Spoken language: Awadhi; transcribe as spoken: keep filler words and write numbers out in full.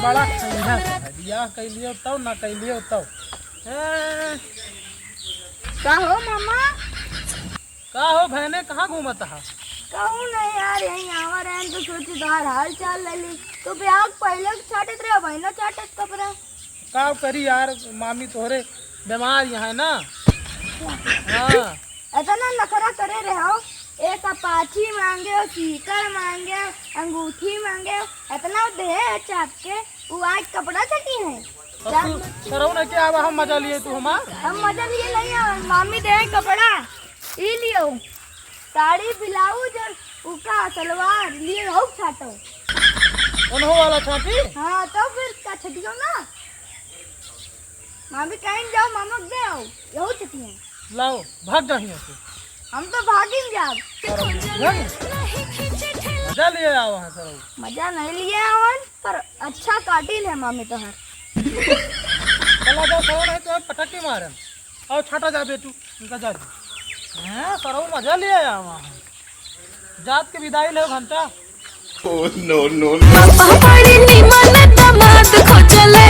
बड़ा खैहा है, बियाह कैलियो तब ना कैलियो तब। ए, का हो मामा? का हो बहने, कहाँ घूमत हा? कहूँ नहीं यार, यहीं आवा रहे तो सोची तोहार हाल चाल ले ली। तू ब्याह के पहले के छाटत रहे, वही ना छाटत कपड़ा। का करी यार, मामी तोहरे बीमार यहाँ है ना। हाँ। इतना नखरा करे रहे हो, एक अपाची मांगे हो, सीकर मांगे हो, अंगूठी मांगे हो, इतना देह है चाप के, वो आज कपड़ा छटी है। अब तू सरऊ नहीं के आवा, हम मजा लिए तू हमार। हम मजा लिए नहीं आवा, मामी दे कपड़ा, ई लियो, साड़ी ब्लाउज और उका सलवार लिए हो छाटो। उन्हों वाला छाटी? हाँ, तो फिर का छटियो ना? मामी कहीं जाओ, मामा के दे आओ, यहू छुट्टी है। लाओ, भाग जा हियां से। हम तो भागिन जाब। अरे, भाग। मजा लिए आओ वहाँ से, रहो। मजा नहीं लिए आवन, पर अच्छा काटिल है मामी तोहर। चला जाओ, सरऊ नहीं तो पटक के मारन। आओ, छाटा जा बेटू, इनका जा दे। हैं, सरऊ मजा लिए आया वहाँ। जात के विदाई ले घंटा। Oh, no, no, no। पापा बड़ी निमन दामाद खोजले,